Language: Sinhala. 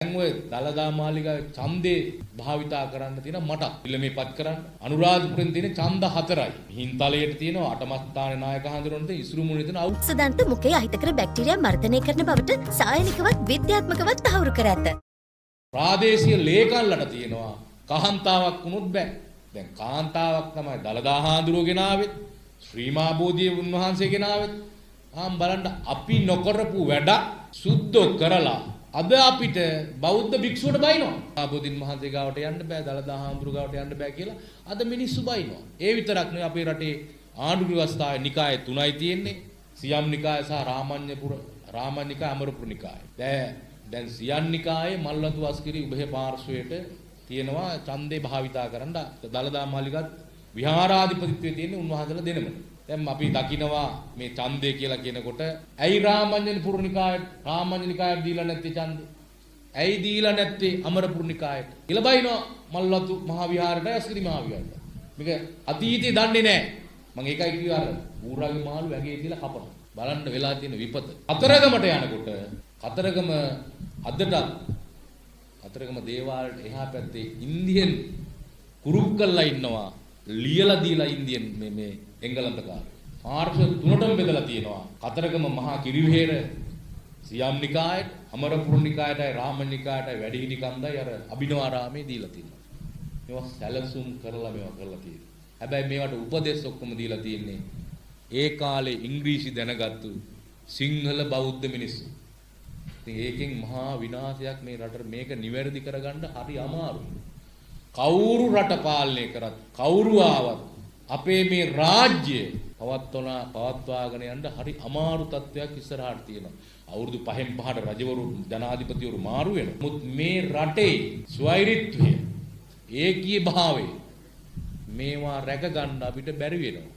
දැන් ඔය දලදා මාලිගාවේ ඡන්දේ භාවිතා කරන්න තියෙන මටත් ඉල්ලමේ පත් කරන්න අනුරාධපුරෙන් තියෙන ඡන්ද 4යි. මිහින්තලයට තියෙනවා අටමස්ථාන නායක හඳුනන තියෙන ඉසුරුමුණේ තියෙන සදන්ත මුඛයේ අහිතකර බැක්ටීරියා මර්ධනය කරන බවට සායනිකවත් විද්‍යාත්මකවත් තහවුරු කර ඇත. ප්‍රාදේශීය ලේකම්ලට තියෙනවා කාන්තාවක් වුණොත් බෑ. දැන් කාන්තාවක් තමයි දලදා හාමුදුරුවෝ ගෙනාවෙත්, ශ්‍රී මහා බෝධිය උන්වහන්සේ ගෙනාවෙත්. ආම් බලන්න අපි නොකරපු වැඩක් සුද්ධ කරලා අද අපිට බෞද්ධ භික්ෂුවට බයිනවා. බෝධින් වහන්සේ ගාවට යන්න බෑ, දලදා හාමුදුරුවෝ ගාවට යන්න බෑ කියලා අද මිනිස්සු බයිනවා. ඒ විතරක් නෙවෙයි, අපේ රටේ ආණ්ඩු ව්‍යවස්ථාවේ නිකාය 3යි තියෙන්නේ. සියම් නිකාය සහ රාමඤ්ඤපුර රාමඤ්ඤ නිකාය, අමරපුර නිකාය. දැන් සියම් නිකායේ මල්වතු අස්කිරි උභය පාර්ශ්වයට තියෙනවා ඡන්දේ භාවිතා කරන්න. දලදා මාලිගාත් විහාරාධිපතිත්වයේ තියෙන උන්වහන්සේලා දෙනමට. දැන් අපි දකිනවා මේ ඡන්දේ කියලා කියනකොට ඇයි රාමඤ්ඤපුර නිකායට, රාමඤ්ඤ නිකායට දීලා නැත්තේ ඡන්දේ? ඇයි දීලා නැත්තේ අමරපුර නිකායට? කියලා බයිනවා මල්වතු මහා විහාරයට, අස්කිරි මහා විහාරයට. මේක අතීතේ දන්නේ නැහැ. මං ඒකයි කිව්වේ අර ඌරාගේ මාළු ඇගේ තියලා කපනවා. බලන්න වෙලා තියෙන විපත. කතරගමට යනකොට කතරගම අදටත් කතරගම දේවාලයට එහා පැත්තේ ඉන්දියන් කුරුප් කරලා ඉන්නවා. ලියලා දීලා ඉන්දියන් මේ මේ එංගලන්තකාරයෝ. පාර්ශ්ව තුනටම බෙදලා තියෙනවා. කතරගම මහා කිරිවෙහෙර සියම් නිකායට, අමරපුර නිකායටයි, රාමඤ්ඤ නිකායටයි, වැඩිහිටි කන්දයි අර අභිනවාරාමේ දීලා තියෙනවා. මේවා සැලසුම් කරලා මේවා කරලා තියෙනවා. හැබැයි මේවට උපදෙස් ඔක්කොම දීලා තියෙන්නේ ඒ කාලේ ඉංග්‍රීසි දැනගත්තු සිංහල බෞද්ධ මිනිස්සු. ඉතින් ඒකෙන් මහා විනාශයක් මේ රටට. මේක නිවැරදි කරගන්න හරි අමාරුයි. කවුරු රට පාලනය කරත්, කවුරු ආවත් අපේ මේ රාජ්‍ය පවත්වාගෙන යන්න හරි අමාරු තත්ත්වයක් ඉස්සරහට තියෙනවා. අවුරුදු 5න් 5ට රජවරු ජනාධිපතිවරු මාරු වෙනවා. නමුත් මේ රටේ ස්වෛරීත්වය, ඒකීය භාවය මේවා රැක ගන්න අපිට බැරි වෙනවා.